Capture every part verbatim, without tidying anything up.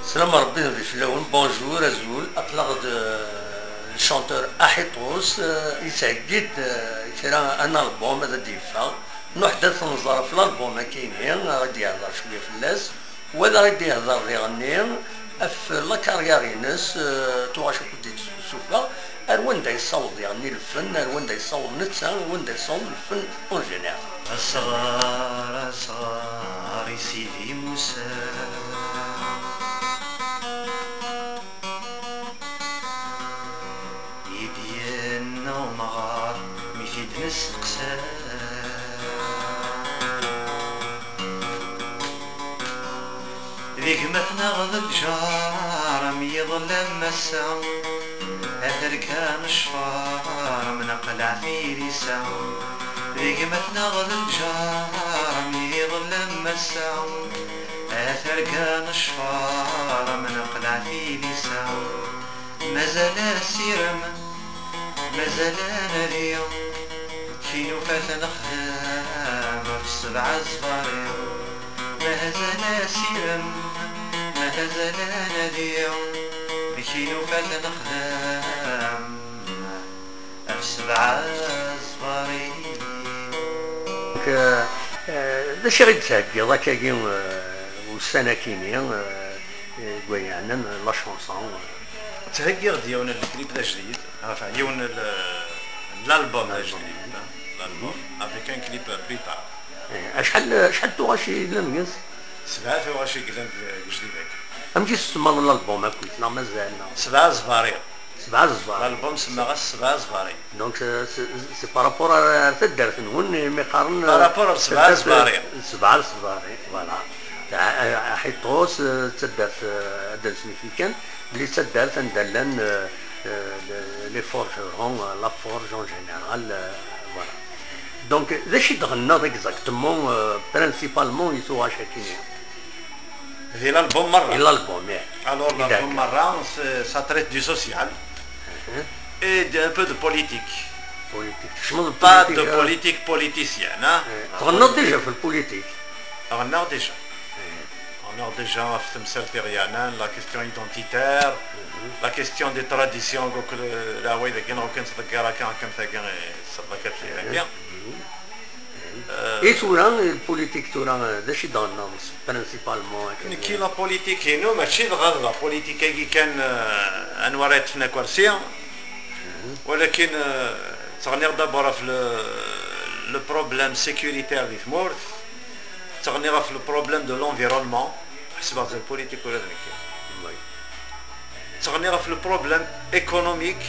Slam Rebbi d fell-awen, bonjour, azul, aql-aɣ d, euh, le chanteur Ahitos, euh, yettheggi-d, euh, kra, un album ad d-yeffeɣ, nuḥ-d ad t-nẓer ɣef l'album akini, ad d-yehder cwiya fell-as, u ad aɣ-d-yehder diɣenni ɣef la carrière-ines, euh, tuɣac akk d-yessufeɣ, ar wanda yessaweḍ diɣenni lfen, ar wanda yessaweḍ netta, ar wanda yessaweḍ lfen en général. Asɣar, asɣar i Sidi Musa. I d-yenna umɣar mi t-id-nesteqsa. D gma-tneɣ d lǧar am yiḍelli am wass-a, a terkan ccfar am neqleɛ tilisa. D gma-tneɣ d lǧar am yiḍelli am wass-a, a terkan ccfar am neqleɛ tilisa. Mazal asirem, mazal anadi, kinu fat nexdem ɣef sebɛa zbari. Mazal asirem, mazal anadi, kinu fat nexdem ɣef sebɛa zbari. Donc, euh, euh, d acu i ɣ-d-theggiḍ akkagi, euh, ussan-akini, euh, deg wayen yeɛnan la chanson, euh? Ttheggiɣ-d yiwen n clip d ajdid, enfin, yiwen n l-, n l'album d ajdid, hein, l'album, avec un clip plus tard. Eh, acḥal, acḥal tuɣac i yellan deg-s? Sebɛa tuɣac i yellan deg, deg ujdid-agi. Amek i s-tsemmaḍ l'album akkit, neɣ mazal, neɣ? Sebɛa zbari. Sebɛa zbari. L'album semmaɣ-as Sebɛa zbari. Donc, euh, c'est, c'est par rapport à, à taddart-nwen, imi qqaren, euh, par rapport à Sebɛa zbari. Sebɛa zbari, voilà. Ahitos, euh, d taddart, euh, ad d-nesmekti kan, belli d taddart anda llan, euh, euh, les forgerons, euh, la forge en général, euh, voilà. Donc, d acu i d-tɣennaḍ exactement, euh, principalement, i tuɣac-agi? Di l'album merra. Di l'album, eh. Alors, l'album merra, c'est, ça traite du social. Mhm. Et d'un peu de politique. Politique. Pas de politique, euh, politique politicienne, hein. Eh, tɣennaḍ déjà ɣef la politique? Ɣennaɣ déjà. Eh. Ɣennaɣ déjà ɣef temsalt iɣyanen, la question identitaire, mhm, la question des traditions, donc le, la, ouais, dagi, neɣ kan ttḍeggir akka, akka, am tagi, eh, ttḍeggir akka, eh, tagi. Mhm. Euh, i tura, la politique tura, d acu i d-tɣennaḍ principalement, akken? Nekki, la politique-inu mačči dɣa d la politique-agi kan, euh, anwa ara yeṭṭfen akersi, mhm, walakin, euh, ttɣenniɣ d'abord ɣef le, le problème sécuritaire di tmurt, ttɣenniɣ ɣef le problème de l'environnement, ḥesbeɣ-tt d politique ula d nekki. Oui. Ttɣenniɣ ɣef le problème économique.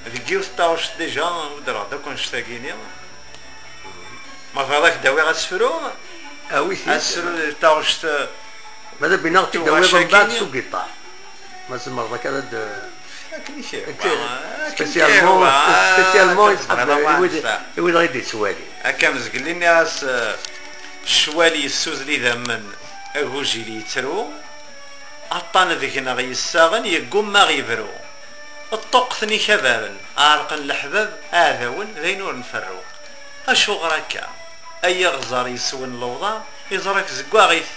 Deg yiwet n taɣect déjà, udreɣ-d akk annect-agi-ni. Ma tebɣiḍ ad k-d-awiɣ asefru? Awi-t-id. Asefru d taɣect, eh, ma d abinaɣ ad k-id-awiɣ mbeɛd s ugiṭar. Ma tzemreḍ akka ad d-, akken i k-yehwa. Akken, akken spécialement, i k-yehwa, spécialement akken i tebɣiḍ, a wid, i wid i ɣ-d-yettwalin. Akka am zgelli nniɣ-as, eh, ccwal yessudel idammen, agujil yettru. Aṭṭan deg-neɣ yessaɣen, yeggumma ɣ-yebru. Ṭṭuqqten ikabaren, ɛerqen leḥbab, aɛdawen, d ayen ur nferru. Acuɣer akka? Ay aɣẓer yeswen lewḍa, iẓra-k zeggaɣ-it.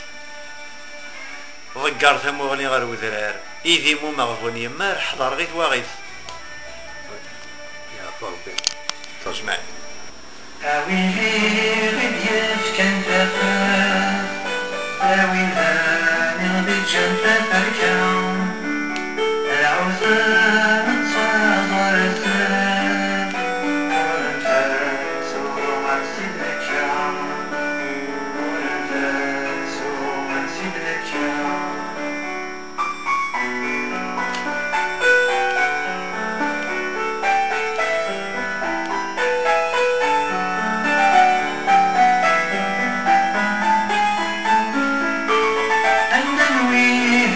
Ḍegger tamuɣli ɣer wedrar, idim umeɣbun yemmar, ḥḍer ɣi twaɣit. Yeɛfu Rebbi. Tujmaɛ. A wid i ɣ-d-yefkan tafat, a wid i ɣ-d-iǧǧan taferka, lɛutam n tẓaẓert, ur nfat uɣur-s id-nekka, ur nfat uɣur-s id-nekka. Anda n wid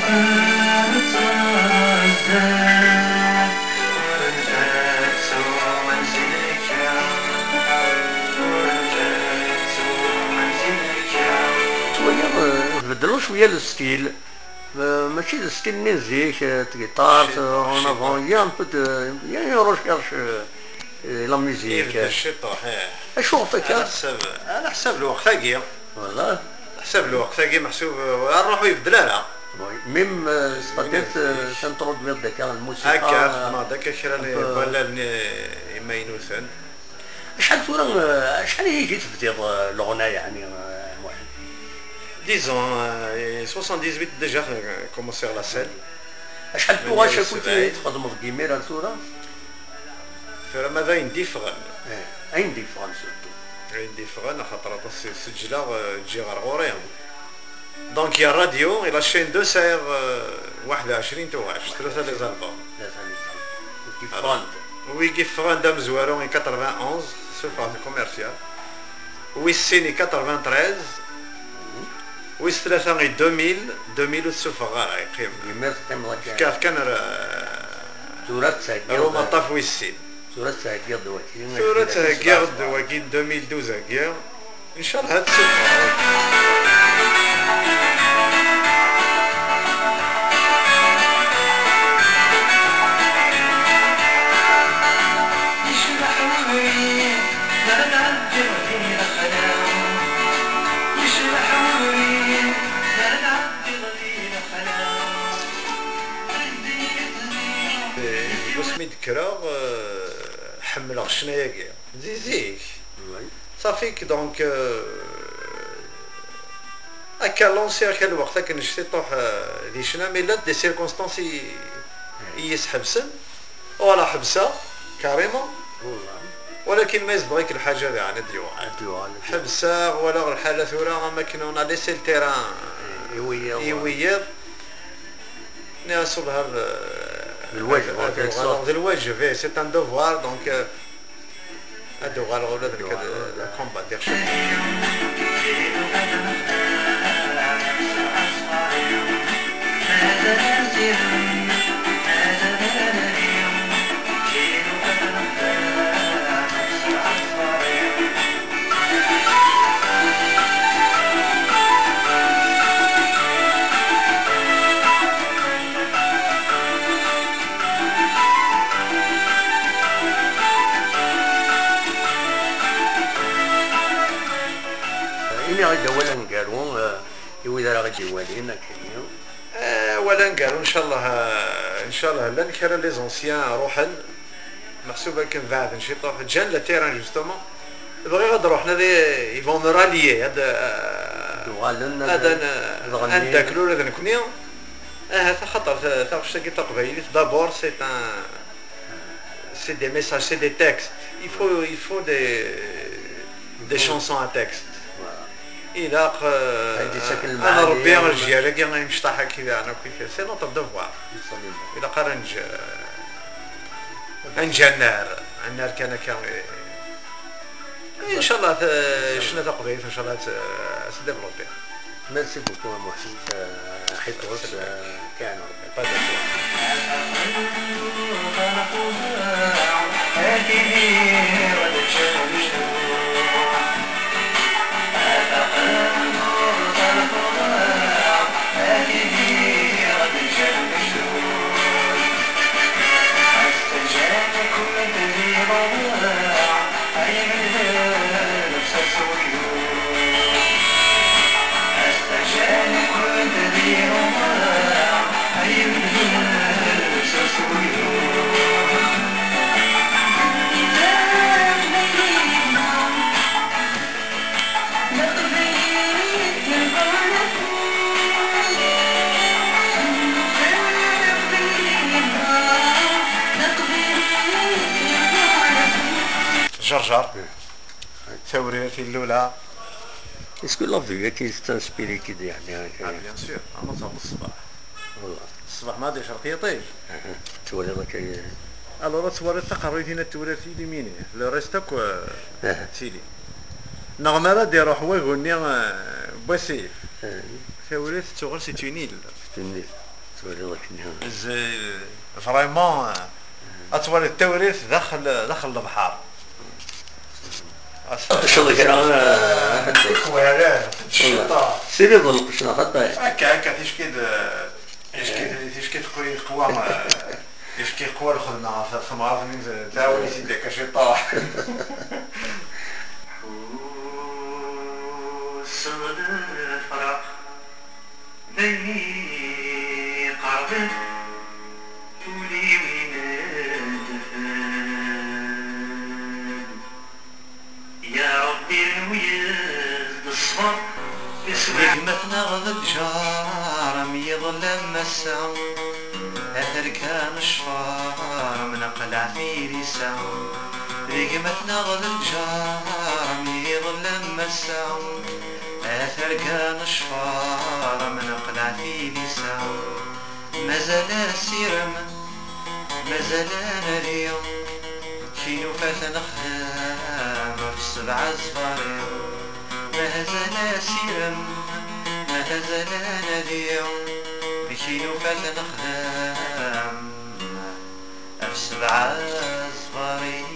Tettwaliḍ, eh, tbeddleḍ cwiya le style. Euh, mačči d style-nni n zik, euh, de guitare, euh, en avant. Il y a un peu de, il y a une recherche, euh, et la musique. Yebdel ciṭuḥ, eh. Acuɣef akka? Ɛla ḥsab, ɛla ḥsab lweqt-agi. Voilà. Ḥsab lweqt-agi meḥsub, euh, ṛṛuḥ ur yebdel ara. Oui, même, euh, c'est-à-dire, euh, tameṭṭut-nni akka, lmusika, akka, euh, xedmeɣ-d akka kra n wallalen imaynuten. Acḥal tura, euh, acḥal agi tebdiḍ, euh, leɣna, yeɛni, euh, Muḥend? Disons, euh, soixante-dix-huit déjà, euh, commencer la scène. Acḥal n tuɣac akkit i txedmeḍ deg imir ar tura? Tura ma d ayen d-iffɣen. Eh, ayen d-iffɣen surtout. Ayen d-iffɣen, axaṭer aṭas i seǧleɣ, euh, ǧǧiɣ ar ɣur-i. Donc, il y a radio et la chaîne deux sert, euh, واحد وعشرين tuɣac, tlata les albums. Tlata les albums. Wi yeffɣen-d amezwaru i quatre-vingt-onze, s lferḥ commercial. Wis sin i quatre-vingt-treize. Wis tlata i deux mille, deux mille ur t-ssuffɣeɣ ara, yeqqim. Yemma teqqimeḍ akka. Fkiɣ-t kan ar, tura tettheggiḍ ar umaṭṭaf wis sin. Tura tettheggiḍ-d wagi. Tura tettheggiḍ-d wagi n deux mille douze-agi. Ncallah ad tsuffɣeḍ. Eh, deg wasmi d-kkreɣ, eh, ḥemmleɣ ccna-agi. Di zik. Oui. Ṣafi que donc, euh, akka lansiɣ kan lweqt akken ciṭuḥ, euh, di ccna, mais llant des circonstances i, i yi-sḥebsen. Voilà, ḥebseɣ, carrément. Voilà. Walakin ma yezdeɣ-ik lḥaǧa daɣen ad d-yuɣal. Ad d-yuɣal, ad d-yuɣal. Ḥebseɣ, walaɣ lḥala tura, am akken on a laissé le terrain i wiyiḍ. I wiyiḍ. Nniɣ-as, wellah, euh, d lwajeb, en quelque sorte. D lwajeb, eh, c'est un devoir, donc, euh, Ad uɣaleɣ ula d nekk ad, ad combattiɣ cwiṭ. Iniɣ-d awal aneggaru, eh, i wid ara ɣ-d-iwalin, akkenni. Eh, awal aneggaru, ncallah, eh, ncallah, llan kra les anciens ruḥen, meḥsub akken beɛden ciṭuḥ, ǧǧan le terrain, justement. Bɣiɣ ad ruḥen, ad, ils vont me rallier, ad, eh, ad, ad, ad, ad ddaklen ula d nekkni. Ahat axaṭer ta-, taɣect-agi taqbaylit, d'abord, c'est un, c'est des messages, c'est des textes. Il faut, il faut des, des chansons à texte. Voilà. Ilaq, euh, ad nṛebbi lmeɛani, lejyal-agi imecṭaḥ-agi daɣen akk, c'est notre devoir. Ilaq ara neǧ-, ad neǧ annar, annar kan akka. Inchallah, ccna taqbaylit, inchallah, ad s-développer. Merci beaucoup, a Mohamed. Euh, Khitos, euh, كان ربي. Pas de problème. Jerjer. Tawrirt i llula. Est-ce que la vie-agi tettnspir-ik-id, yeɛni, akka? Ah, bien sûr, ama d ṣṣbeḥ. Voilà. Ṣṣbeḥ ma ad icreq yiṭij. Aha. Twaliḍ akka. Alors, ad twaliḍ taqerruyt-in ad twaliḍ illuminé. Le reste akk, euh, aha, d tili. Neɣ mi ara d-iruḥ wagu-nni, euh, n wasif. Aha. Tawrirt tettuɣal c'est une île. C'est une île. Twaliḍ akken. Z-, vraiment, ad twaliḍ tawrirt daxel, daxel lebḥer. Cceḍ kra, ah, tikwal, ciṭa. Sili d lqecc neɣ xaṭi. Akka, akka, ticki d, ticki d, ticki teqwa, teqwa, eh, ticki teqwa lxedma ɣef temɣart-nni, tɛawen-it-id akka ciṭa. Ḥusseɣ lefraq. Dayen iqerben tuliwin n tfel. Ya Ṛebbi, rnu-yas-d ṣṣber. Di gma-tneɣ d lǧar, am yiḍelli am ass-a, a terkan ccfer, am neqleɛ tilisa. Di gma-tneɣ d lǧar, am yiḍelli am ass-a, a terkan ccfer, am neqleɛ tilisa. Mazal asirem, mazal anadi, kif nufa-t nexdem ɣef sebɛa ẓfari. Mazal asirem, mazal anadi, kif nufa-t nexdem ɣef sebɛa ẓfari.